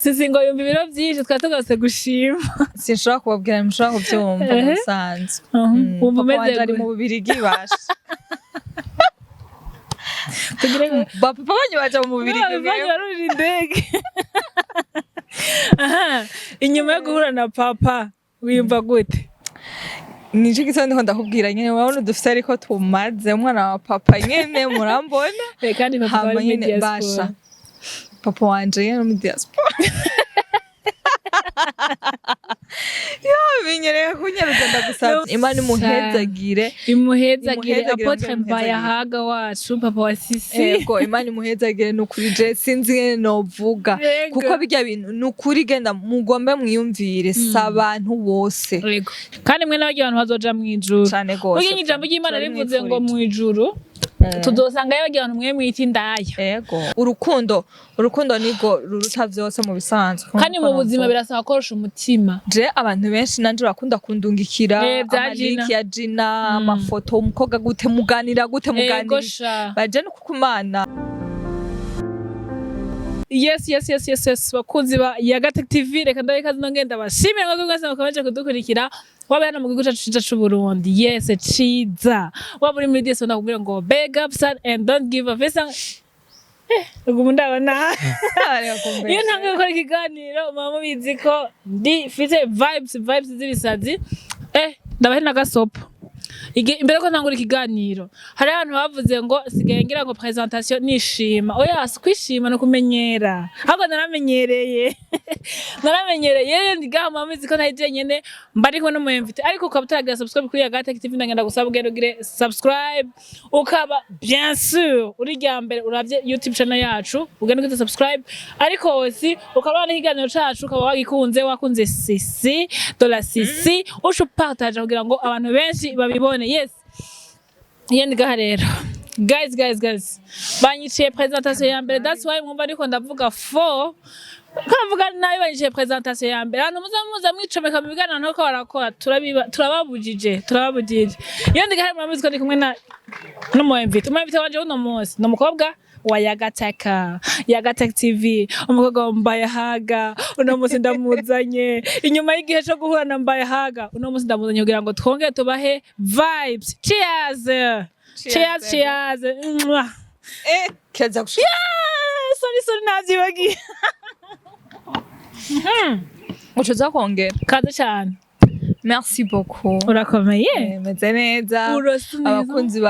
Sisi ngo yumva ibiro byinshi, twari tugarutse gushima. Sinshobora kubabwira, ntimushobora kubyumva mu bisanzwe. Wumva Papa umeze wanje ari gute? mu Bubirigi, basha. Tugire ngo Ba papa banyu baja mu Bubirigi. Bivanye barurira indege. Aha, inyuma yo guhura na papa wiyumva gute? Nico gituma ndiko ndakubwira nyene, urabona udufise ariko tumaze umwana wa papa nyene, murambona. Kandi papa Hama bari muri nyene diaspora. Basha, papa wanje nyene muri diaspora yo binyereka kunyaruza. Ndagusavye, Imana imuhezagire. Imuhezagire. Imuhezagire, Apôtre imuhezagire. Mbayahaga wacu, papa wa Sisi. Ego, Imana imuhezagire nukuri. Je sinzi ngene novuga kuko birya bintu nukuri, genda mugombe mwiyumvire, si abantu bose. Yego, kandi mwe n'abarya abantu bazoja mw'ijuru. Cane gose. Burya ijambo ry'Imana rivuze ngo mw'ijuru tuzosangayo barya abantu mwe mwita indaya. Ego, urukundo, urukundo nigo ruruta vyose mu bisanzwe. Kandi mu buzima birasaba korosha umutima. Je abantu benshi nanje bakunda kundungikira Vya ama link Gina. ya Gina, amafoto, umukobwa gute muganira, gute muganira. Sha. Baje no kukumana. Yes, bakunzi ba Yagatec TV, reka ndabe ikaze, nongenda bashimire mwebwe mwese mukomeje kudukurikira, waba hano mu gihugu cacu ciza c'u Burundi, yes, ciza, waba uri muri DS, ndakubwira ngo big up son and don't give up. Esa ubu ndabona iyo ntangiye gukora ikiganiro muba mubizi ko ndi mfite vibes z'ibisazi. Ndabahe n'agasopo. Imbere ko ntangura ikiganiro, hari abantu bavuze ngo sigaye ngira ngo présentation nishima. Oya, si kwishima, no kumenyera, ahubwo naramenyereye. Rero ndi gaha, muba muzi ko ntari jenyene, mba ndi kumwe n'umu invité. Ariko ukaba utaragira subscribe kuri Yagatec TV, ndagenda gusaba ugende ugire subscribe. Ukaba bien sûr uri rya mbere uravye YouTube channel yacu, ugende ugire subscribe. Ariko aussi ukaba wabona ikiganiro cacu, ukaba wagikunze, wakunze Sisi de la Sisi, uca upartage kugira ngo abantu benshi babibone. Yes, iyo ndi gaha rero, guys, guys, guys, banyiciye présentation ya mbere. That's why mwumva ariko ndavuga fo ko ndavuga nabi. Banyiciye présentation ya mbere. Abantu muza mwicomeka mu biganiro ntuko barakora, turababujije. Iyo ndi gaha, murabizi ko ndi kumwe na n'umu invité. Umu invité wanje w'uno munsi ni umukobwa wa Yagateka, Yagateka TV, umukobwa wa Mbayahaga. Uno munsi ndamuzanye inyuma y'igihe co guhura na Mbayahaga. Uno munsi ndamuzanye kugira ngo twongere tubahe vibes. Cheers, cheers, cheers. Mwah. Kiaza gushika. Sorry, sorry, navyibagiye. Ucuza kongera. Kaze cyane. Merci beaucoup. Urakomeye? Meze neza. Urasa neza. Abakunzi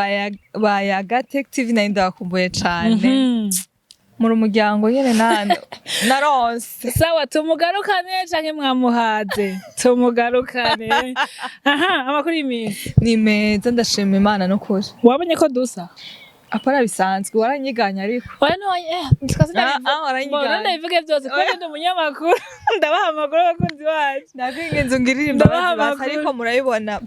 ba Yagatec TV, nari ndabakumbuye cane. Muri umuryango nyene nande naronse. Sawa, tumugarukane canke mwamuhaze? Tumugarukane. Aha, amakuru y'iminsi? Ni meza, ndashima Imana n'ukuri. Wabonye ko dusa? Apara bisanzwe, waranyiganye ariko. Oya, no, twese. Ah, ah, waranyiganye. Mbona ndabivuge byose kuko ndi umunyamakuru, ndabaha amakuru abakunzi bacu. Nakwinginze ungirire Ndabaha imbabazi basi. amakuru. Ariko murabibona.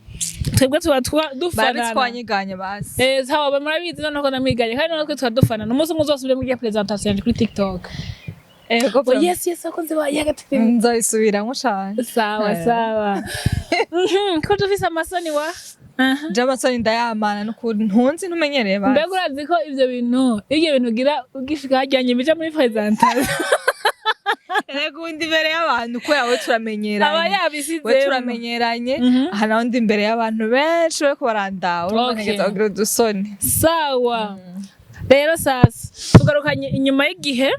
Twebwe tuba Bari dufanana. twanyiganye basi. Sawa, murabizi noneho ko namwiganye, kandi natwe tuba dufanana. Umunsi umwe uzosubire muri présentation yanje kuri TikTok. Ego. Oh, yes, abakunzi ba Yaga TV. Nzabisubiramwo cane. Sawa. Sawa. Ko dufise amasoni wa. Aha. Je amasoni ndayamana n'ukuri, ntunzi, ntumenyereye basi. Mbega urazi ko ivyo bintu ugira ugishika hajyanye bija muri présentation? Ego, ndi imbere y'abantu kubera we Aba turamenyeranye. yabisizemo. We turamenyeranye. Aha naho ndi imbere y'abantu benshi bariko barandaba, urumva ntegeza kugira udusoni. Sawa rero, sasa tugarukanye inyuma y'igihe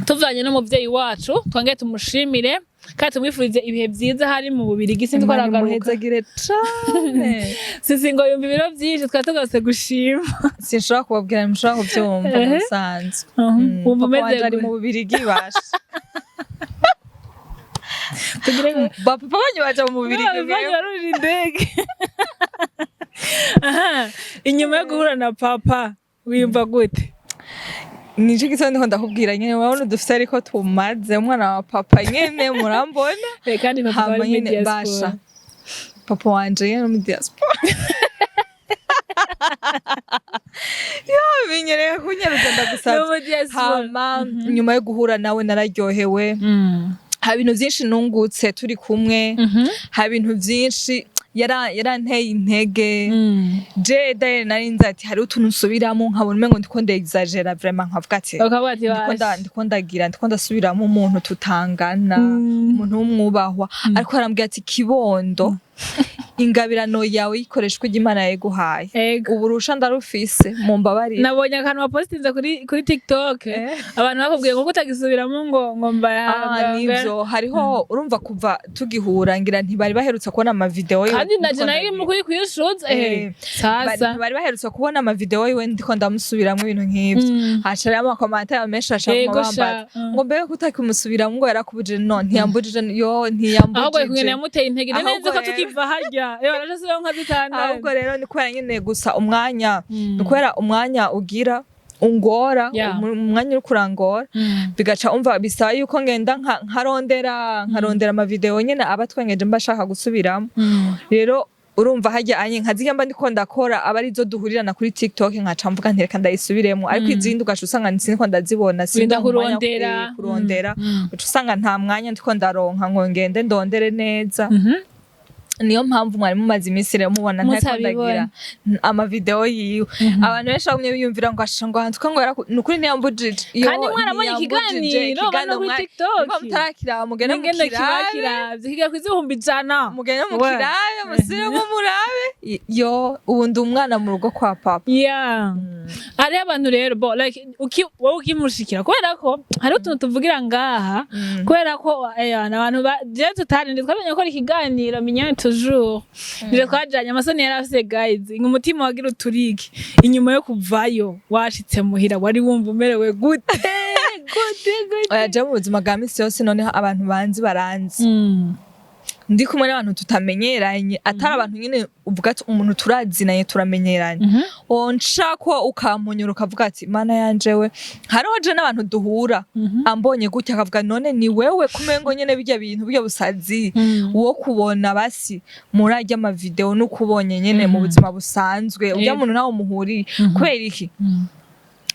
tuvanye n'umuvyeyi wacu. Twongere tumushimire kandi tumwifurize ibihe vyiza hari mu Bubirigi. Sinzi ko Imana aragaruka. imuhezagire cane. Sisi ngo yumva ibiro byinshi, twari tugarutse gushima. Sinshobora kubabwira, ntimushobora kubyumva mu bisanzwe. Wumva Papa umeze wanje ari gute? mu Bubirigi, basha. Tugire ngo Ba papa banyu baja mu Bubirigi. Bivanye barurira indege. Aha, inyuma yo guhura na papa wiyumva gute? Nico gituma ndiko ndakubwira nyene, urabona udufise ariko tumaze umwana wa papa nyene, murambona. Kandi papa Hama bari muri nyene diaspora. Basha, papa wanje nyene muri diaspora yo binyereka kunyaruza, ndagusavye. No muri diaspora. Hama nyuma yo guhura nawe nararyohewe. Hari ibintu vyinshi nungutse turi kumwe. Hari ibintu vyinshi Yaranteye intege. Je d'ailleurs nari nzi ati hariho utuntu nsubiramo nkabona umengo ndiko ndexagera vraiment, nkavuga ati Ukavuga ati ndiko ndiko ndagira, ndiko ndasubiramo umuntu tutangana, umuntu w'umwubahwa. Ariko arambwira ati: "Kibondo, ingabirano yawe yikoreshwa ujya Imana yayiguhaye." Uburusha ndarufise, mumbabarire. Nabonye akantu wapostinze kuri TikTok. Abantu bakubwiye ngo kutagisubiramo ngo mbayaga. Ah, nivyo. Hariho, urumva, kuva tugihura ngira ntibari baherutse kubona amavideo yiwe. Kandi naje ndiko nayo ndagira. mu kuri kuyishuza sasa. Bari baherutse kubona amavideo yiwe ndiko ndamusubiramwo ibintu nk'ivyo. Haca rero ama commentaires menshi ashaka Ego sha, bambaza ngo mbega kutakimusubiramwo, ngo yarakubujije? No, ntiyambujije yo, Ahubwo ntiyambujije. Kungene yamuteye intege ni neza Ahubwo ko rero- tukiva harya araje asubiraho nka zitandatu. Ahubwo rero ni kubera nyene gusa umwanya, ni kubera umwanya ugira ungora, umwanya uri kurangora, bigaca umva bisaba yuko ngenda nkarondera amavideo nyene aba twengeje mba ashaka gusubiramo. Rero urumva harya anye nkazirya mba ndiko ndakora aba arizo duhurirana kuri TikTok, nkaca mvuga nti reka ndayisubiremo. Ariko izindi ugaca usanga siniko ndazibona, Urinda sindonka umwanya, kurondera. Kurondera. Uca usanga nta mwanya ndiko ndaronka ngo ngende ndondere neza. Niyo mpamvu mwari mumaze iminsi rero mubona ntariko Mutabibona. ndagira amavideo yiwe. Abantu benshi bagumye biyumvira ngo asha ngo ahantu ngo ni ukuri ntiyambujije. Yo, Kandi mwarabonye ntiyambujije. ikiganiro bano kuri TikTok. Niba mutarakiraba, mugende Ningene kiba mukirabe. kiravye kigera kwiza 100,000. Mugende mukirabe, musubiremo murabe. Yo, ubu ndi umwana mu rugo kwa papa. Yeah. Hariho abantu rero bo like wowe ukimushikira, kubera ko hariho utuntu tuvugira ngaha, kubera ko abantu je tutarinde twamenye gukora ikiganiro mignonne toujours nije twajanye amasoni yari afise. Guys, umutima wagira uturike inyuma yo kuvayo, washitse muhira wari wumva umerewe gute gute gute? Oya, je mu buzima bwa misi yose, noneho abantu banzi baranzi, ndi kumwe n'abantu tutamenyeranye, atari abantu nyine uvuga ati umuntu turazinanye, turamenyeranye, nshako ukampunyura ukavuga ati mana yanje we. Hariho je n'abantu duhura, ambonye gutya akavuga: "None ni wewe?" Kumengo nyene birya bintu, birya busazi wo kubona basi muri arya amavideo n'ukubonye nyene mu buzima busanzwe, urya muntu nawe muhuriye. Kubera iki?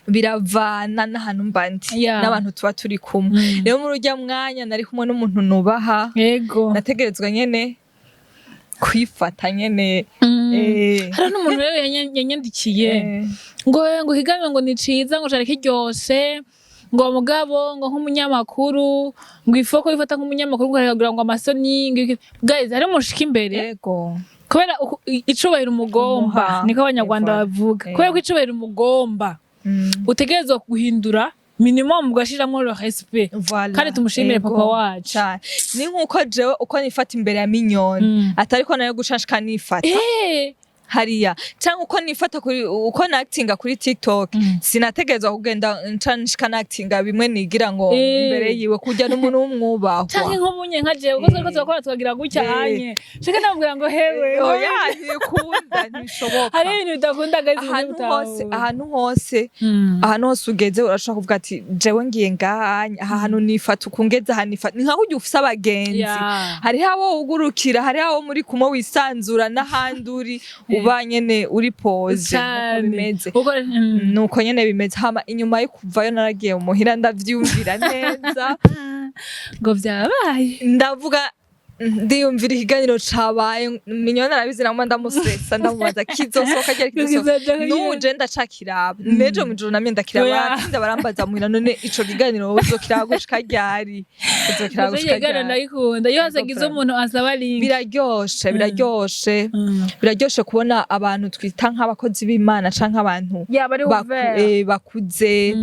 Biravana n'ahantu mba ndi n'abantu tuba turi kumwe. Rero muri urya mwanya nari kumwe n'umuntu nubaha, nategerezwa nyene kwifata nyene. Hari n'umuntu rero yanyandikiye ngo ikiganiro ngo ni ciza, ngo cari kiryoshe, ngo mugabo ngo nk'umunyamakuru ngo ifoko ifata nk'umunyamakuru ngo kugira ngo amasoni ngo guys, hari umushika imbere kubera icubahiro umugomba. Umuha. Niko abanyarwanda bavuga. Kubera ko icubahiro umugomba, utegerezwa guhindura minimum ugashiramwo le respect. Voilà. Kandi tumushimire papa wacu. Cane. Ni nkuko jewe uko nifata imbere ya Mignonne, atariko nayo gushashika nifata hariya, canke uko nifata kuri, uko nactinga kuri TikTok, sinategerezwa kugenda nca nshika nactinga bimwe nigira ngo imbere yiwe kurya n'umuntu w'umwubahwa. Canke nk'ubunye nka jewe kuko twariko turakora tukagira gutya, anye shaka ndamubwira ngo hewe. Oya, ntikunda, ntibishoboka. Hari ibintu bidakunda guys. Ahantu hose, ahantu hose, ahantu hose ugeze urashobora kuvuga ati jewe ngiye ngaha, aha hantu nifata uku, ngeze aha nifata. Ni nka kurya ufise abagenzi, hariho abo wugurukira, hariho abo muri kumwe wisanzura, n'ahandi uri uba nyene uri posé. Nuko bimeze. Nuko nyene bimeze. Hama inyuma yo kuvayo naragiye muhira ndavyumvira neza. Ngo vyabaye. Ndavuga, ndiyumvira ikiganiro cabaye. Mignonne arabizi, namwe ndamusesa, ndamubaza kizosohoka ryari, kizosohoka. Kizoja. N'ubu je ndacakiraba, n'ejo mw'ijoro namye ndakiraba. Oya. Baratinda barambaza muhira: "None ico kiganiro wowe uzokiraba gushika ryari? Uzokiraba gushika Ikiganiro ryari?" ndagikunda iyo hasagize Ego. umuntu asaba link. Biraryoshe, biraryoshe, biraryoshe kubona abantu twita nk'abakozi b'Imana canke abantu yaba ari ouvert. Bakuze,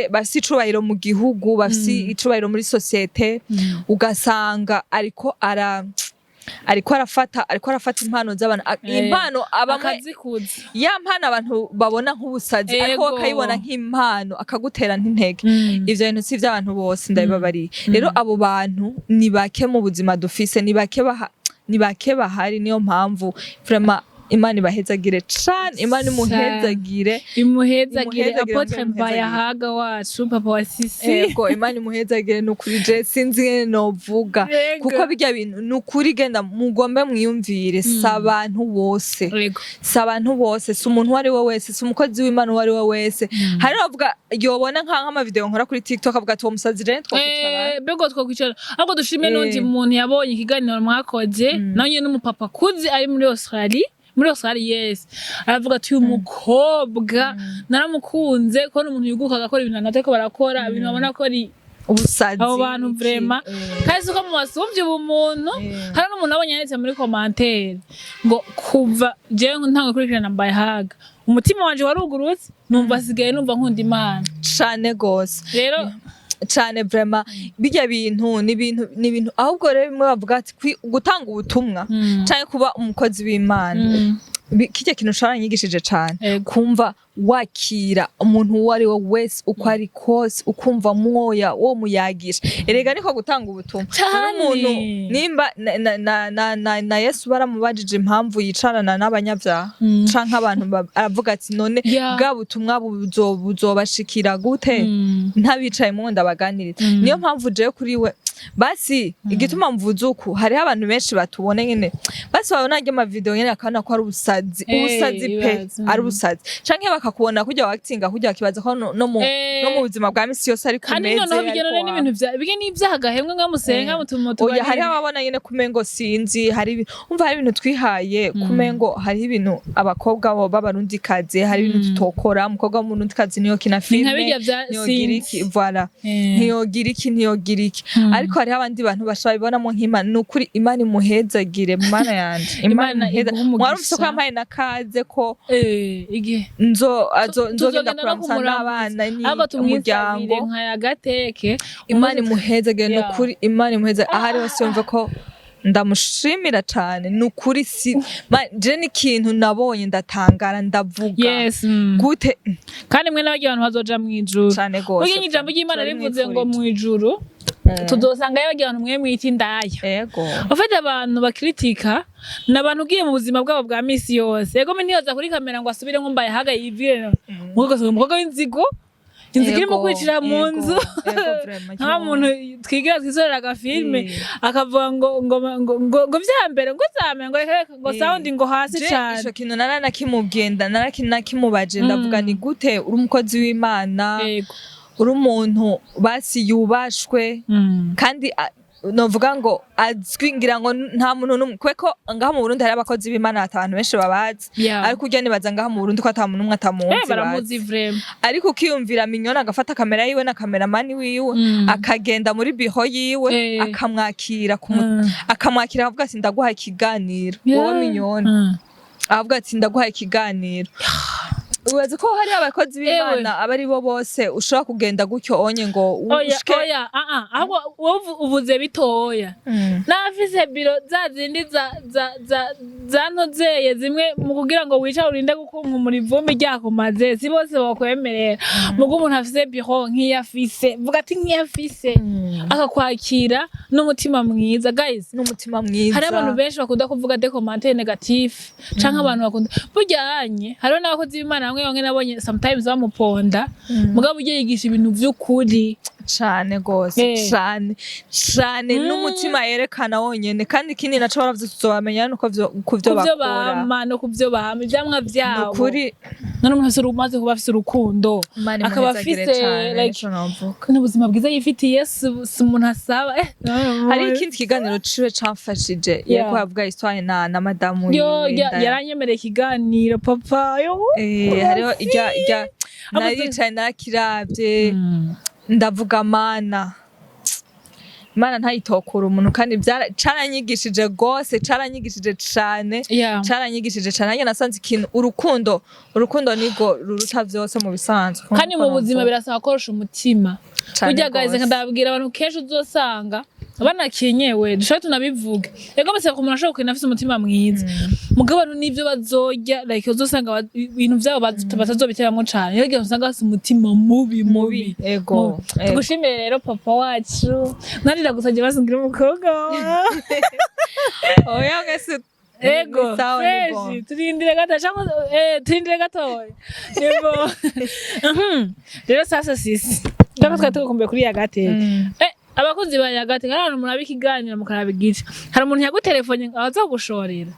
bafise icubahiro mu gihugu, bafise icubahiro muri société, ugasanga ariko arafata impano z'abantu, impano abamwe akazikuza. Ya mpano abantu babona nk'ubusazi, ariko we akayibona nk'impano, akagutera nk'intege. Ivyo bintu si ivy'abantu bose, ndabibabariye. Rero abo bantu ni bake mu buzima dufise, ni bake, ni bake bahari. Niyo mpamvu vraiment Imana ibahezagire cane, Imana imuhezagire. Imuhezagire. Imuhezagire, Apôtre imuhezagire. Mbayahaga wacu, papa wa Sisi. Ego, Imana imuhezagire, ni ukuri je sinzi ingene novuga, kuko bijya bintu ni ukuri, genda mugombe mwiyumvire, si abantu bose, si abantu bose, si umuntu uwo ari we wese, si umukozi w'Imana uwo ari we wese. Hari n'abavuga, yobona nk'amavideo nkora kuri TikTok, avuga ati: "Uwo musazi rero twakwicara." Bego, twakwicara. Ahubwo dushime n'undi muntu yabonye ikiganiro mwakoze, nawe nyene n'umupapa kuzi ari muri Australie, muri Australie, yes, aravuga ati: "Uyu mukobwa naramukunze, ko n'umuntu yuguka agakora ibintu abantu batariko barakora, ibintu babona ko ari Ubusazi. Abo bantu Iki, vraiment, kandi si uko mubasumvye ubumuntu." Hari n'umuntu abonye yanditse muri commentaire ngo: "Kuva jewe ntangwe kurikirana Mbayahaga, umutima wanje warugurutse, numva asigaye numva nkunda Imana." Cane gose. Rero Cane vraiment, bijya bintu ni ibintu ahubwo rero bimwe bavuga ati gutanga ubutumwa canke kuba umukozi w'Imana, kirya kintu caranyigishije cane, kumva wakira umuntu uwo ari we wese, uko ari kose, ukumva mwoya wo muyagisha. Erega niko gutanga ubutumwa. Cane. Umuntu nimba na Yesu baramubajije impamvu yicarana n'abanyabyaha canke abantu aravuga ati: "None bwa butumwa buzobashikira gute ntabicaye mu ndabaganiriza?" Niyo mpamvu jewe kuri we basi igituma mvuze uku, hariho abantu benshi batubone nyene, basi babona arya amavideo nyene, akabona ko ari ubusazi, ubusazi pe. Ibaze. Ari ubusazi, canke bakakubona kurya wakitinga kurya, bakibaza ko no mu buzima bwa misi yose ariko Kandi umeze, noneho bijyana ariko n'ibintu vya bige n'ibyaha gahemwe nka musenga mutuma. Oya, hariho ababona nyene kumengo sinzi, hari umva, hari ibintu twihaye kumengo hariho ibintu abakobwa bo b'Abarundikazi, hari ibintu tutokora. Umukobwa w'Umurundikazi niyo kina Ni filme, nka bijya vya ntiyogira iki, sinzi. Voilà, ntiyogira iki, ntiyogira iki. Ariko hariho abandi bantu bashobora bibonamo nk'Imana. Ni ukuri, Imana imuhezagire, Mana yanje, Imana Imana imuheza. iguhe umugisha. Mwarumvise ko yampaye na kaze ko Igihe nzogenda tuzogenda no kuramutsa kumuramutsa. n'abana ni Ahubwo tumwisabire umuryango. Nka yagateke. Imana imuhezagire, ni ukuri, Imana imuhezagire aho ari hose, yumve ko ndamushimira cane, ni ukuri. Si je n'ikintu nabonye ndatangara, ndavuga gute. Kandi mwe n'abagiye abantu bazoja mw'ijuru. Cane gose. Burya ijambo ry'Imana rivuze ngo mw'ijuru tuzosangayo bagiye abantu mwe mwita indaya. Ufite abantu bakritika ni abantu ugiye mu buzima bwabo bwa misi yose. Ego, ntiyoza kuri kamera ngo asubire ngo mbaye haga yivire, ugasanga umukobwa w'inzigo, inzigo irimo kwicira mu nzu, Ego, vraiment, nka muntu twigira twisorera agafilme, akavuga ngo vya mbere ngo zame ngo reka reka ngo sound ngo hasi Je, cane. Ico kintu naranakimubwiye, narakinakimubaje, ndavuga: "Ni gute uri umukozi w'Imana, uri umuntu basi yubashwe, kandi novuga ngo azwi, ngira ngo nta muntu n'umwe, kubera ko ngaha mu Burundi hari abakozi b'Imana ata abantu benshi babazi, ariko urya nibaza ngaha mu Burundi ko ata muntu n'umwe atamuzi bazi." Baramuzi vraiment. Ariko ukiyumvira Minyoni agafata kamera yiwe na kameramani wiwe, akagenda muri biho yiwe, akamwakira akamwakira, akavuga ati: "Ndaguha ikiganiro wowe Minyoni." Avuga ati: "Ndaguha ikiganiro." Ubaze ko hari abakozi b'Imana aba ari bo bose ushobora kugenda gutyo onye ngo Oya. ushike. Oya, ahubwo wowe uvuze bitoya. N'abafise biro za zindi za ntozeye zimwe mu kugira ngo wicare urinde gukunkumura ivumbi ryakumaze, si bose bakwemerera. Mugo umuntu afise biro nk'iyo afise, vuga ati nk'iyo afise, akakwakira n'umutima mwiza, guys. N'umutima mwiza. Hari abantu benshi bakunda kuvuga des commentaires négatifs, canke abantu bakunda buryanye. Hariho n'abakozi b'Imana bamwe bamwe nabonye sometimes bamuponda, mugabo ujye yigisha ibintu vy'ukuri. Cane gose. Cane cane. N'umutima yerekana wonyene. Kandi ikindi naco baravuze, tuzobamenya nuko kuvyo kuvyo bakora. Bama no kuvyo bama, ivyamwa vyabo. Nukuri. None umuntu wese umaze kuba afise urukundo, Imana akaba imuhezagire afise cane, like nico novuga. n'ubuzima bwiza yifitiye, si umuntu asaba Hari ikindi kiganiro ciwe camfashije, yariko aravuga histoire na madamu Yo, wiwe, yaranyemereye ikiganiro papa, yo. Hariho irya naricaye narakiravye, ndavuga: "Mana, Imana ntayitokura umuntu." Kandi caranyigishije gose, caranyigishije cane. Caranyigishije cane. Nanjye nasanze ikintu, urukundo, urukundo nigo ruruta vyose mu bisanzwe. Kandi mu buzima birasaba korosha umutima. Cane Burya guys, gose. ndababwira abantu kenshi uzosanga banakenyewe, dushobora tunabivuge, ego bose ku muntu ashobora kugenda afise umutima mwiza, mugabo abantu n'ivyo bazorya, like uzosanga ibintu vyabo batazobiteramwo cane. Iyo gihe usanga bafise umutima mubi mubi. Ego, Mubi. ego. Tugushimire rero papa wacu, nanje ndagusavye basungira umukobwa wawe. Oya, mwese. Ego. Ni sawa, ni Fresh. bon. Turindire gato cyangwa turindire gatoya, ni bon. Rero sasa sisi ndako twari tugukumbuye kuri Yagateke. Abakunzi ba Yagateke, hari abantu muraba ikiganiro mukaraba igice, hari umuntu yagutelefone aza kugushorera?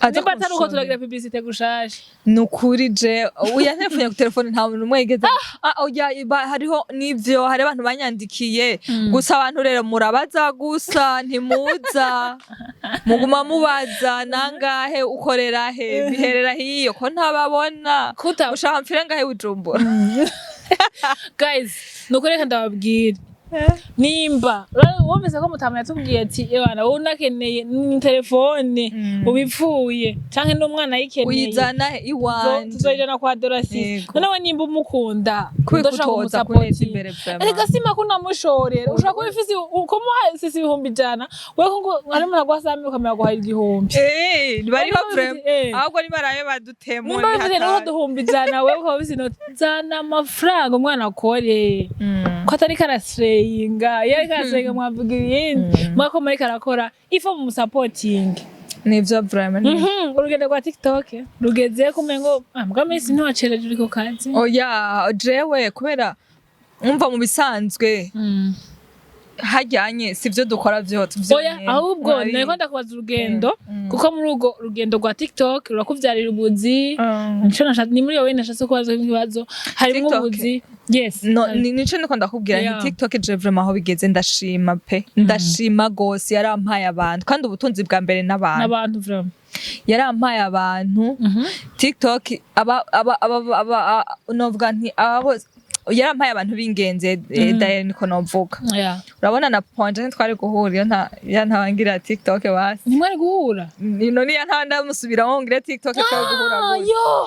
Aza Nimba atari uko kunshorera. turagira publicité gushasha. Ni ukuri, je oya, ntelefone ku telefone nta muntu umwe yigeze. Ah, oya, hariho n'ivyo, hari abantu banyandikiye gusa. Abantu rero murabaza gusa, ntimuza muguma mubaza nangahe, ukorera he, biherera hiyo, ko ntababona. Kuta Ushaka mfire ngahe Bujumbura? Guys, nuko reka ndababwira, nimba wumvise ko mutama yatubwiye ati ebana, wowe unakeneye telefone ubipfuye canke n'umwana ayikeneye, Uyizana iwanje. Tuzoyijana kwa Dorasi. Yego. Nonewe nimba umukunda, Kubera udashaka utoza kuneza kumusapotinga, imbere vraiment. Erega sima kunamushorera, ushobora kuba ufise kumuha sisi 100,000, wewe ngo hari umuntu aguha sami ukamenya guha 1000. Eh, bariho Nimba vraiment. Ahubwo nibarabe badutemo. Nimba Ni bifise nuko hatari. 100,000, wewe ukaba ufise inoti, zana amafaranga umwana akore. Ko atari karasireyinga, iyo ariko arasireyinga mwavuga ibindi, mwako muriko arakora ifo mu musapotingi. Nivyo vraiment. Urugendo rwa TikTok rugeze kumengo mbwa minsi ntiwacereje uri ku kazi. Oya, jewe kubera umva mu bisanzwe hajyanye sivyo dukora vyose. Oya, vyonyene. ahubwo Murabizi. nariko ndakubaza urugendo, kuko muri urwo rugendo rwa TikTok rurakuvyarira ubuzi. Nico nashatse, ni muri wowe nashatse kubaza ikibazo, harimwo TikTok. ubuzi, yes. No, nico niko ndakubwira nti TikTok je vraiment aho bigeze ndashima pe, ndashima gose. Yarampaye abantu, kandi ubutunzi bwa mbere n'abantu. N'abantu vraiment. Yarampaye abantu. TikTok aba novuga nti aba bose yarampaye abantu b'ingenzi, d'ailleurs niko novuga. Urabona na Ponje ntitwari guhura iyo nta ya ntabangira TikTok basi. Ntimwari guhura? None ya nta ndamusubiramo ngira TikTok twari guhura Ah, gute? Yo.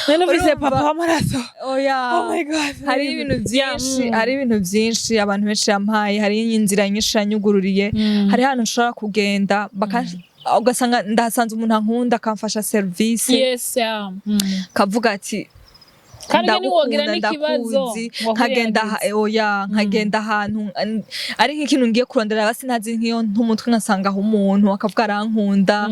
Nari numvise Urumva? papa w'amaraso. Oya. Oh my God. Hari ibintu byinshi, Yeah, hari ibintu byinshi abantu benshi yampaye, hari inzira nyinshi yanyugururiye. Hari ahantu nshobora kugenda ugasanga ndahasanze umuntu ankunda, akamfasha serivisi, kavuga ati Kandi ntiwogira ndagukunda, n'ikibazo ndakuzi. ngo Nkagenda akwirengagize. Oya, nkagenda ahantu ari nk'ikintu ngiye kurondera basi ntazi nk'iyo ntumutwe, nkasanga aho umuntu akavuga arankunda.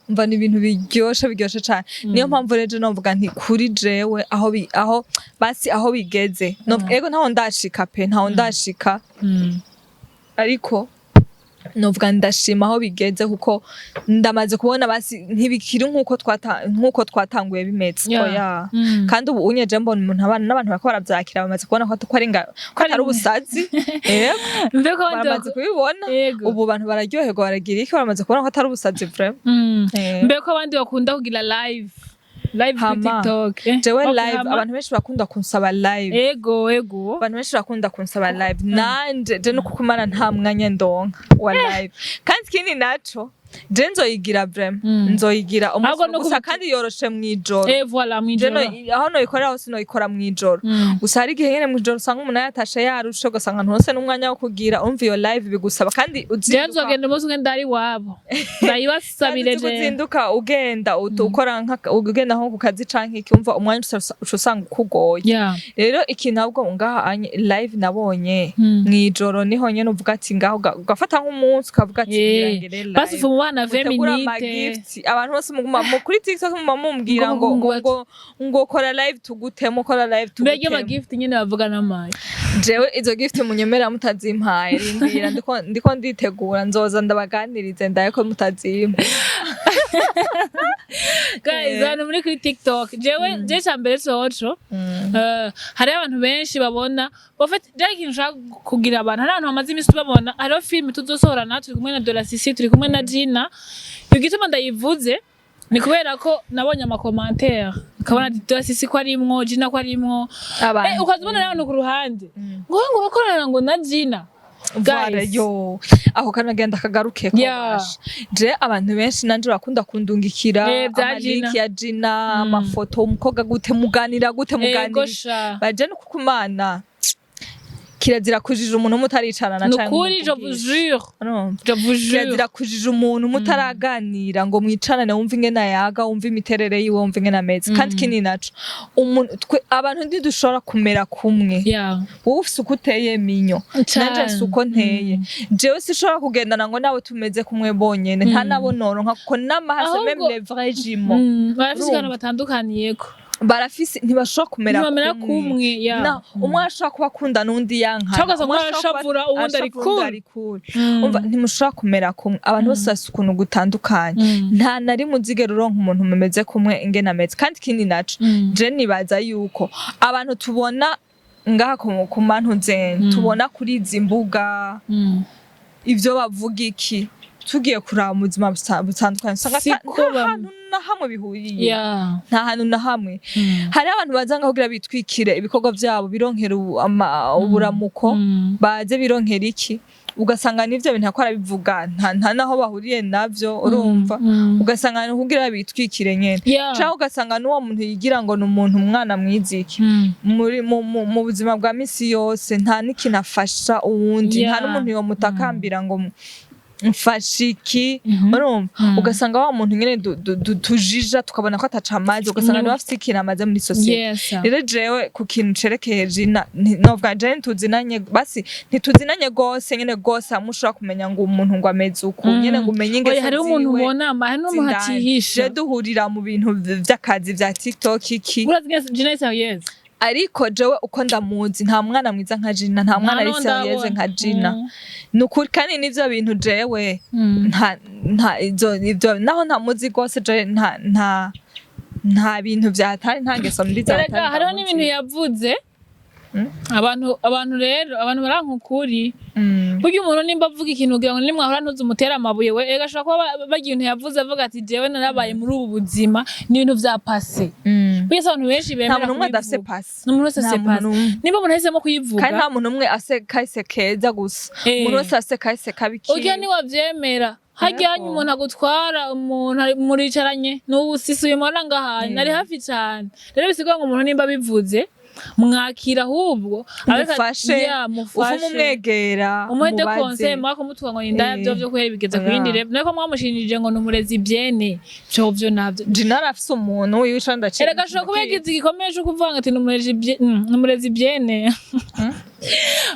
Mva ni ibintu biryoshe, biryoshe cane. Niyo mpamvu rero novuga nti kuri jewe aho aho basi aho bigeze, ego ntaho ndashika pe, ntaho ndashika, ariko novuga ndashima aho bigeze, kuko ndamaze kubona basi ntibikiri nkuko twatanguye bimeze. Oya. Kandi ubu unyeje mbona umuntu abana n'abantu bariko baravyakira, bamaze kubona ko ko atari ubusazi. Yego. Mve ko abandi Baramaze kubibona. Yego. Ubu bantu bararyoherwa, baragira iki, baramaze kubona ko atari ubusazi vraiment. Mbe ko abandi bakunda kugira live kuri Hama. TikTok, Jewe Okay, live, hama. abantu benshi bakunda kunsaba live. Ego. Abantu benshi bakunda kunsaba live, nanje je no kukumana nta mwanya ndonka wa live. Kandi ikindi naco, je nzoyigira vraiment, nzoyigira umunsi Ahubwo no gusa, kandi yoroshe mw'ijoro. Voilà, Je mwijoro. Aho noyikorera hose noyikora mw'ijoro. Gusa hari igihe nyene mw'ijoro usanga umuntu yatashe yarushe, ugasanga nturose n'umwanya wo kugira. Umva, iyo live bigusaba kandi Je uzinduka. nzogenda umunsi umwe ndari iwabo, ndayibasabire. Kandi uzi Je kuzinduka ugenda ukora ugenda nko ku kazi canke iki, umva umwanya uca usanga ukugoye. Rero ikintu ahubwo ngaha live nabonye mw'ijoro niho nyene uvuga ati ngaho ugafata nk'umunsi ukavuga ati ngira ngire live. Basi ufu mubana 20 Mutegura minutes. Amagift, abantu bose muguma kuri TikTok muguma mumbwira Ngo ngo ngo ngo ngo kora live tugutemo, kora live Mbega tugutemo. Amagift nyene bavuga n'amayi. Jewe izo gift munyemera mutazimpaye, rindira, ndiko nditegura, nzoza ndabaganirize ndaye ko mutazimpa. Guys, abantu muri kuri TikTok, jewe je cambere coco, hariho abantu benshi babona bafite je ikintu nshaka kugira abantu, hari abantu bamaze iminsi tubabona, hariho film tuzosohorana turi kumwe na Dora Sisi, turi kumwe na Gina. Igituma ndayivuze ni kubera ko nabonye ama commentaire, ukabona ati Dora Sisi ko arimwo, Gina ko arimwo. Abantu Ukaza ubona n'abantu ku ruhande ngo urakorana ngo na Gina. Voilà, Guys. yo aho kanagenda kagaruke ko basha. Je abantu benshi nanje bakunda kundungikira Bya ama Gina. link ya Gina, amafoto, umukobwa gute muganira, gute Ego muganira sha. baje no kukumana. Kirazira kujija umuntu mutaricarana Ni canke ukuri, je vous umuvugishe. jure. Urumva? Je vous jure. Kirazira kujija umuntu mutaraganira ngo mwicarane, wumve ingene ayaga, wumve imiterere yiwe, wumve ingene ameze. Kandi ikindi naco, umuntu, twe abantu ntidushobora kumera kumwe. Wowe ufise uko uteye, minyo. Cane. Nanje mfise uko nteye. Jewe sinshobora kugendana ngo nawe tumeze kumwe bonyene, nta nabo noronka, kuko n'amahasa Ahubwo- même les vrais jumeaux Barafise Urumva? ikintu batandukaniyeko. Barafise, ntibashobora kumera Ntibamera kumwe, ya. Na umwe ashobora kuba akunda n'undi yankana. Cyangwa ugasanga Umwe umwe ashobora kuba arashavura, uwundi ari ashavura, uwundi cool. ari cool. Umva, ntimushobora kumera kumwe. Abantu bose bafise ukuntu gutandukanye. Nta na rimwe uzigera uronka umuntu mumeze kumwe ingene ameze. Kandi ikindi naco, je nibaza yuko abantu tubona ngaha ku mantuze, tubona kuri izi mbuga, ivyo bavuga iki, tugiye kuraba mu buzima butandukanye usanga Siko nta hantu na hamwe bihuriye. Nta hantu na hamwe. Hari abantu baza ngaho kugira bitwikire ibikorwa vyabo, bironkera uburamuko, baze bironkera iki, ugasanga n'ivyo bintu ako arabivuga nta naho bahuriye navyo. Urumva? Ugasanga ni kugira bitwikire nyene, canke ugasanga n'uwo muntu yigira ngo ni umuntu umwana mwiza iki, muri mu buzima bwa misi yose nta n'ikintu afasha uwundi, nta n'umuntu yomutakambira ngo mfashe iki. Urumva? Ugasanga wa muntu nyene tujija tukabona ko ataca amazi, ugasanga niwe afise ikintu amaze muri sosiyete. Rero jewe ku kintu cerekeye Jina, novuga jewe ntituzinanye, basi ntituzinanye gose nyene gose hamwe ushobora kumenya ngo umuntu ngo ameze uku nyene, ngo umenye ingeso Oya, hariho umuntu ziwe ubona hari n'umuntu z'indani. atihisha. Je duhurira mu bintu vy'akazi vya TikTok iki. Urazi neza Gina is sérieuse. Ariko jewe uko ndamuzi, nta mwana mwiza nka Jina, nta mwana ari n'uwo sérieuse ndabona. nka Jina. Ni ukuri. Kandi n'ivyo bintu jewe nta ivyo naho ntamuzi gose, jewe nta bintu vyatari, nta ngeso mbi Erega zatari hariho ndamuzi. n'ibintu yavuze. Abantu rero, abantu baranka ukuri. Burya umuntu nimba avuga ikintu kugira ngo nimwahora ntuzumutere amabuye, we ega ashobora kuba bagira ibintu yavuze avuga ati jewe narabaye muri ubu buzima, ni ibintu vya passé. Burya si abantu benshi Nta bemera muntu umwe adafise kubivuga. passé. Umuntu wese Nta afise muntu passé. n'umwe. Nimba umuntu ahisemo kuyivuga. Kandi nta muntu umwe ase kahise keza gusa. Umuntu wese afise kahise kabi kiwe. Urya ntiwavyemera harya hanya umuntu agutwara, umuntu muricaranye n'ubu sisi uyu mubona ngaha nari hafi cane. Rero bisigura ngo umuntu nimba abivuze, mwakira, ahubwo Mufashe. Ya, mufashe. Uvume umwegera, umuhe de umubaze. conseil, mwaka ngo indaya byo byo kwera bigeze ku yindi level, nako mwamushinjije ngo ni umurezi byene vyo navyo. Jina arafise umuntu wiwe ico ndaciye. Erega ashobora kuba yagize igikomere co kuvuga ngo ati ni umurezi ni umurezi byene,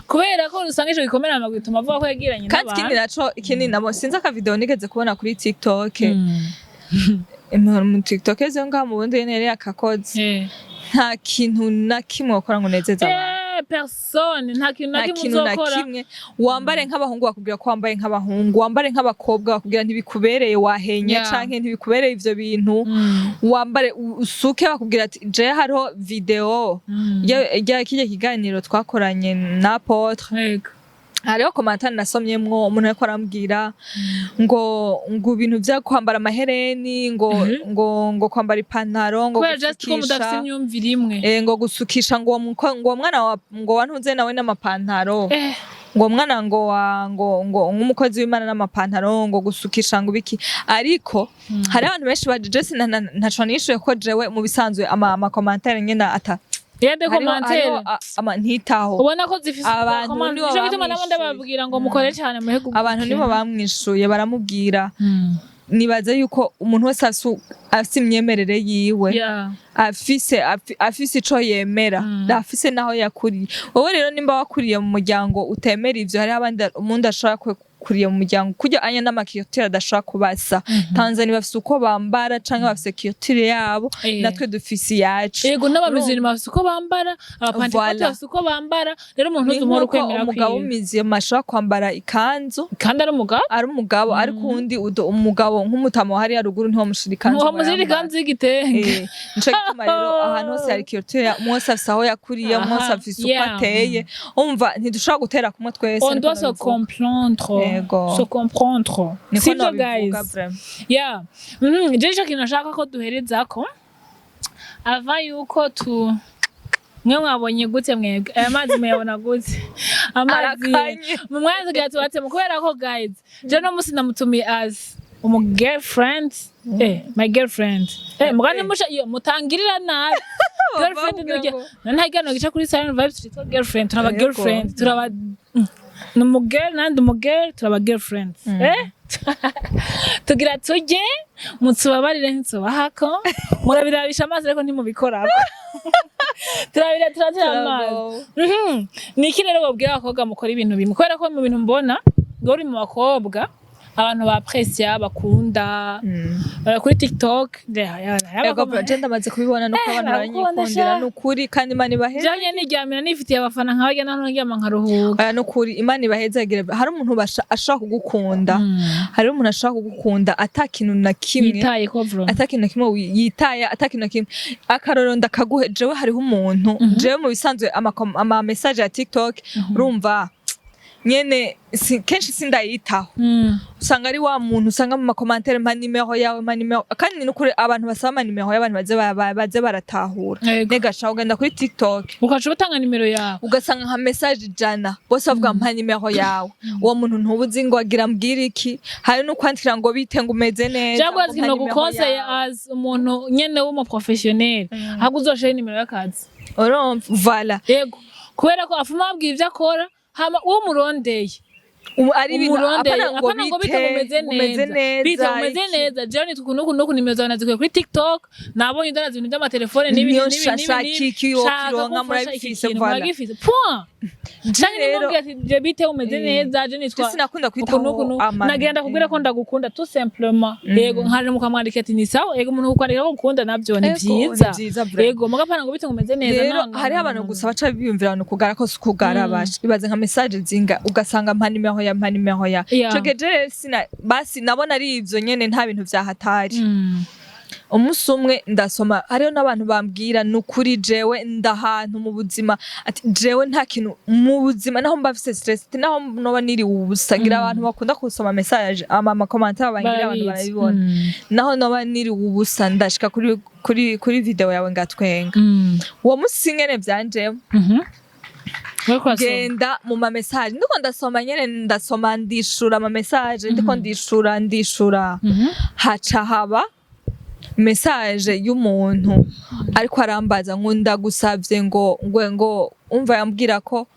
kubera ko usanga ico gikomere hama gituma avuga ko yagiranye Kandi ikindi n'abantu. naco, ikindi nabo, sinzi akavideo nigeze kubona kuri TikTok, mu TikTok zo ngaha mu Burundi nyene yari yakakoze. Nta kintu na kimwe wakora ngo unezeze abantu. Personne, nta kintu na Nta kimwe kintu na uzokora. kimwe. Wambare nk'abahungu, bakubwira ko wambaye nk'abahungu. Wambare nk'abakobwa, bakubwira ntibikubereye, wahenye, canke ntibikubereye ivyo bintu. Wambare usuke, bakubwira ati je hariho video ya kirya kiganiro twakoranye na Apotre. Hariho commentaire nasomyemwo, umuntu ariko arambwira ngo ibintu vyo kwambara amahereni, ngo ngo kwambara ipantaro, ngo Kubera just ko mudafise gusukisha, imyumvire imwe. Ngo gusukisha, ngo uwo ngo uwo mwana wa ngo wantuze nawe n'amapantaro, ngo uwo mwana ngo wa ngo nk'umukozi w'Imana n'amapantaro, ngo gusukisha, ngo biki. Ariko hari abantu benshi baje, je ntaco nishuye ko jewe mu bisanzwe ama commentaire nyene ata Yade hariho commentaire hariho ntitaho. Ubona ko zifise Abantu comment. nibo Nico gituma nabo bamwishuye. ndababwira ngo mukore cyane muhe Abantu nibo bamwishuye, baramubwira. Nibaza yuko umuntu wese afise imyemerere yiwe, afise ico yemera, afise naho yakuriye. Wowe rero nimba wakuriye mu muryango utemera ivyo, hariho abandi umuntu ashobora kuriye mu muryango kurya anya n'ama culture adashobora kubasa. Tanzania bafise uko bambara canke bafise culture yabo, natwe dufise iyacu. Yego, n'abamizirima bafise uko bambara, abapantekote Voilà. bafise uko bambara. Rero umuntu Ni uzumuhora nk'uko ukwemera umugabo kwiwe. w'umizirima ashobora kwambara ikanzu Kandi ari umugabo. Ari umugabo, ariko uwundi umugabo nk'umutama wa hariya ruguru ntiwamushira ikanzu ngo Ntiwamushyira yambare. ikanzu y'igitenge. Nico gituma rero ahantu hose hari culture, umwe wese afise aho yakuriye, umwe wese afise uko ateye. Umva, ntidushobora gutera kumwe twese. On Niko doit se nabivuga. comprendre. Yego. Se comprendre. Niko Sivyo, nabivuga, guys? vraiment. Yeah. Je ico kintu nashaka ko duherezako ava yuko tu mwe mwabonye gute, mwebwe aya mazi muyabona gute, amazi? Arakanye. Mu mwanya tugira tubatse, kubera ko guys, je no musi namutumiye as umu girlfriend. My girlfriend, mugani musha iyo mutangirira nabi girlfriend. Bavuga Nujya ngo- nta kiganiro gica kuri Silent Vibes cyitwa girlfriend. Turaba Yego. girlfriend, turaba ni umugirl nandi umugirl, turaba girlfriend. Tugira tujye mutubabarire, ntitubahako, murabirabisha amaso ariko ntimubikorako. Turabira, turatira amazi. Ni iki rero wabwira abakobwa mukora ibintu bimwe? Kubera ko mu bintu mbona ngo uri mu bakobwa abantu ba apprécia, bakunda kuri TikTok. Ego bro, je ndamaze kubibona nuko abantu Barakunda baranyikundira. sha. Nukuri kandi Imana ibaheze. Janye niryamira nifitiye abafana nkabarya, naho ndyama nkaruhuka. Oya, nukuri Imana ibahezagire. Hari umuntu ashobora kugukunda, hari umuntu ashobora kugukunda ata kintu na kimwe Yitaye ko vraiment. ata kintu na kimwe yitaye, ata kintu na kimwe. Akarorero ndakaguhe: jewe hariho umuntu, jewe mu bisanzwe ama message ya TikTok, urumva nyene kenshi sindayitaho. Usanga ari wa muntu usanga mu ma commentaires: "Mpa nimero yawe, mpa nimero." Kandi ni ukuri abantu basaba ama nimero y'abantu baze baratahura. Nega sha, ugenda kuri TikTok ukaca utanga nimero yawe. Ugasanga nka message 100, bose bavuga: "Mpa nimero yawe." Uwo muntu ntubuzi ngo agira mbwira iki. Hari n'ukwandikira ngo: "Bite?" ngo: "Umeze neza?" Cyangwa ngo: ati "Mpa no nimero gukonseye yawe." as umuntu nyene w'umu professionnel, ahubwo uzoshiraho nimero y'akazi. Urumva, voilà. Yego, kubera ko afuma ababwira ivyo akora, hama uwo murondeye Ari ibintu umurondeye apana ngo apana ngo bite, ngo umeze umeze neza, neza, bite, umeze iki. neza, jewe nitwa uku n'uku n'uku, nimero zawe nazikuye kuri TikTok, nabonye udaraza ibintu by'amatelefone n'ibi Niyo n'ibi n'ibi shaka n'ibi. iki Shaka wokironka, kumfasha iki murabifise, kintu, voilà. muragifise, point. Canke Rero nimubwira ati: "Je bite, umeze neza, je nitwa je sinakunda uku kwitaho n'uku n'uku, nagira ndakubwira ko ndagukunda, tout simplement." Yego, nkaje mukamwandikira ati: "Ni sawa." Yego, umuntu kukwandikira ko ukunda navyo ni Ego, vyiza. ni vyiza vraiment. Yego, mugapana ngo: "Bite, ngo umeze neza?" Rero No, no, hariho no, abantu no, no. gusa baca biyumvira abantu kugara ko si ukugara. Basha, ibaze nka message zinga ugasanga: "Mpa nimero ya, mpa nimero ya." Ico gihe je rero sina basi nabona ari ivyo nyene, nta bintu vyahatari. Umunsi umwe ndasoma, hariho n'abantu bambwira: "Nukuri jewe ndahantu mu buzima," ati: "Jewe nta kintu mu buzima, naho mba mfise stress," ati: "Naho noba niriwe ubusa." Ngira abantu bakunda gusoma message, ama commentaire bangira abantu Barabizi. barabibona. "Naho noba niriwe ubusa, ndashika kuri video yawe ngatwenga." Uwo musi nyene vyanjemo. Wariko urasoma. Genda mu ma message, ndiko ndasoma nyene, ndasoma, ndishura ama message, ndiko ndishura, ndishura, haca haba message y'umuntu ariko arambaza ngo: "Ndagusavye," ngo umva, yambwira ko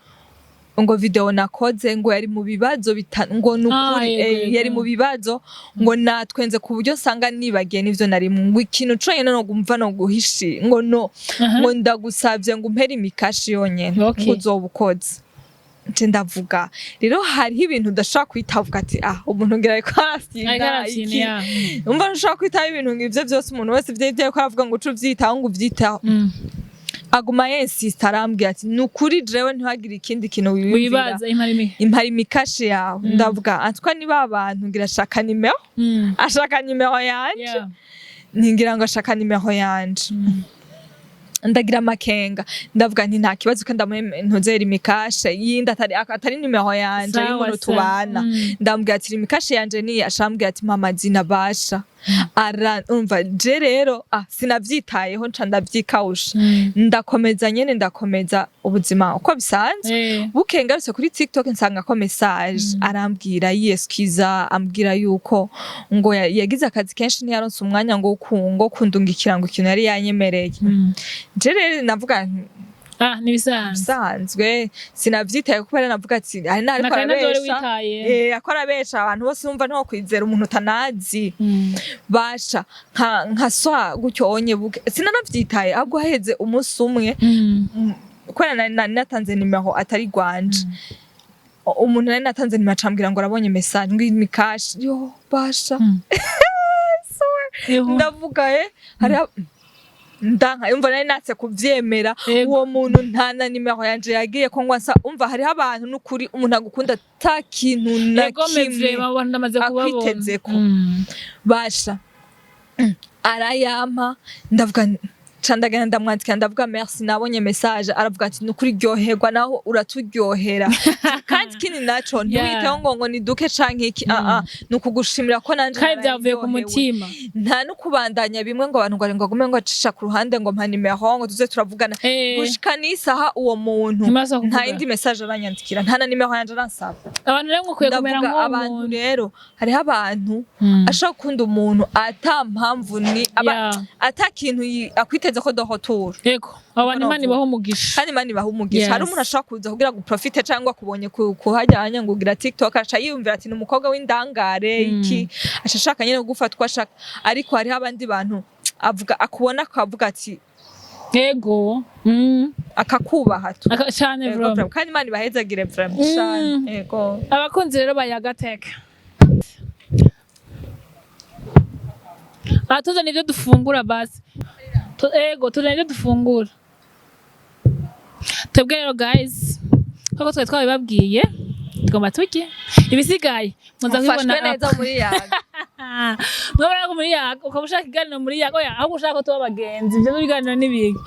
ngo video nakoze, ngo yari mu bibazo ngo nukuri Yego, yego. yari mu bibazo, ngo natwenze ku buryo nsanga nibagiye n'ivyo narimwo, ngo ikintu conyene no gumva no guhishi, ngo no ngo: "Ndagusavye ngo umpere imikashi yonyene," ngo uzoba ukoze. Nce ndavuga rero hariho ibintu udashobora kwitavuga ati: "Ah, umuntu ngira ariko arafyina." Ariko arafyina, Iki ya. umva, ntushobora kwitaho ibintu ng'ivyo vyose. Umuntu wese ivyo ariko aravuga ngo uce uvyitaho, ngo uvyitaho. Aguma yensista, arambwira ati: "Ni ukuri jewe ntihagire ikindi kintu wiyumvira." Wibaza imparimi. "Impara imikashe yawe." Ndavuga antwa niba abantu ngira ashaka nimero, ashaka nimero yanje. Ntingira ngo ashaka nimero yanje. Ndagira amakenga, ndavuga nti nta kibazo ko ndamuhe ntuzera imikashe yindi atari nimero yanje y'umuntu tubana. Ndamubwira ati: "Imikashe yanje ni," ashambwira ati: "Mama zina basha." Ara umva, je rero sinavyitayeho, nca ndavyikawusha. Ndakomeza nyene, ndakomeza ubuzima uko bisanzwe. Bukeye ngarutse kuri TikTok, nsanga ko message, arambwira yiyeskiza, ambwira yuko ngo yagize akazi kenshi, ntiyaronse umwanya ngo ngo kundungikira ngo ikintu yari yanyemereye. Je rero navuga nti, Ah, nibisanzwe. Bisanzwe, sinavyitaye kubera navuga ati hari n'ariko Nakare navyo wari arabesha. witaye. Ako arabesha abantu bose, umva ntiwokwizera umuntu utanazi. Basha nka swa gutyo onye buke sinanavyitaye, ahubwo haheze umunsi umwe, kubera nari natanze nimero atari gwanje, umuntu nari natanze nimero acambwira ngo arabonye message ngo imikashi yo basha. Yuhu. Ndavuga hari ndanka, umva nari natse kuvyemera. Uwo muntu nta na nimero yanje yagiye ko ngo ansa. Umva, hariho abantu n'ukuri umuntu agukunda ata kintu na Ego mevre kimwe abantu ndamaze kubabona. akwitezeko. Basha, arayampa, ndavuga nti, Ca ndagenda ndamwandikira, ndavuga: "Merci, nabonye message." Aravuga ati: "Nukuri ryoherwa, naho uraturyohera." Kandi ikindi naco, ntiwiteho ngo ni duke canke iki, ah ah, ni ukugushimira ko nanje Kandi byavuye ku nararyohewe. mutima. Nta no kubandanya bimwe ngo abantu ngo agume ngo acisha ku ruhande ngo mpa nimero ngo tuze turavugana. Gushika n'isaha uwo muntu Ntimaze nta kuvugana. yindi message aranyandikira, nta na nimero yanje aransaba. Abantu rero mukwiye kumera Ndavuga nk'uwo abantu muntu. rero, hariho abantu ashobora gukunda umuntu ata mpamvu ni aba ata kintu akwiteze ko de retour. Yego, abo bantu Imana ibaha umugisha. Kandi Imana ibaha umugisha. Hari umuntu ashobora kuza kugira ngo profite cyangwa akubonye kuhajyanye ngo ugira TikTok, aca yiyumvira ati: "Ni umukobwa w'indangare." Iki aca ashaka nyine kugufatwa ashaka, ariko hariho abandi bantu avuga, akubona akavuga ati akakubaha tu. Cane. Ego, Vraiment. vraiment. Kandi Imana ibahezagire vraiment cane, ego. Abakunzi rero ba Yagateka, aha tuzana ibyo dufungura basi. Ego, tuzana ibyo dufungura twebwe rero guys, nk'uko twari twabibabwiye, tugomba turye ibisigaye muza Mufashwe kubibona. neza muri Yaga. Mwabona ko muri Yaga, ukaba ushaka ikiganiro muri Yaga, oya, ahubwo ushaka ko tuba abagenzi, ibyo biganiro n'ibiki,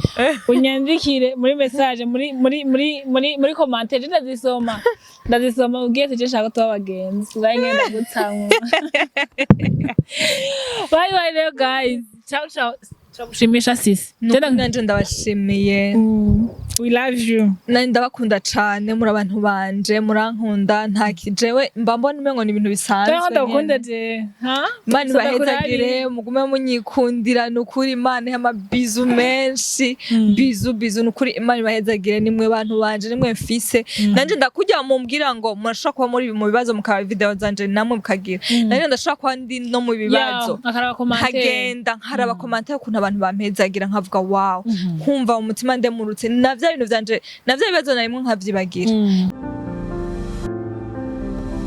unyandikire muri message, muri commentaire, je ndazisoma, ubwiye ati: "Je nshaka ko tuba abagenzi." Bye, ngenda gutsamwa. Bye bye rero guys, ciao ciao. Turagushimira sisi. Nukuri nanje ndabashimiye. We love you. Nari ndabakunda cane, muri abantu banje, murankunda, nta jewe mba mbona umengo ni ibintu bisanzwe Turaho ndagukunda nyene. je ha. Imana Sasa ibahezagire, mugume munyikundira, ni ukuri Imana ihe amabisous menshi. Bisous bisous, ni ukuri Imana ibahezagire, nimwe bantu banje, nimwe mfise. Nanje ndakujya mumbwira ngo murashobora kuba muri mu bibazo, mukaba video zanje namwe mukagira, nanje ndashobora kuba ndi no mu bibazo, Yeah, akaraba commentaire. Nkagenda nkaraba commentaire ukuntu abantu bampezagira, nkavuga: "Wow." Nkumva mu mutima ndemurutse, na vya bintu vyanje, na vya bibazo narimwe nkavyibagira.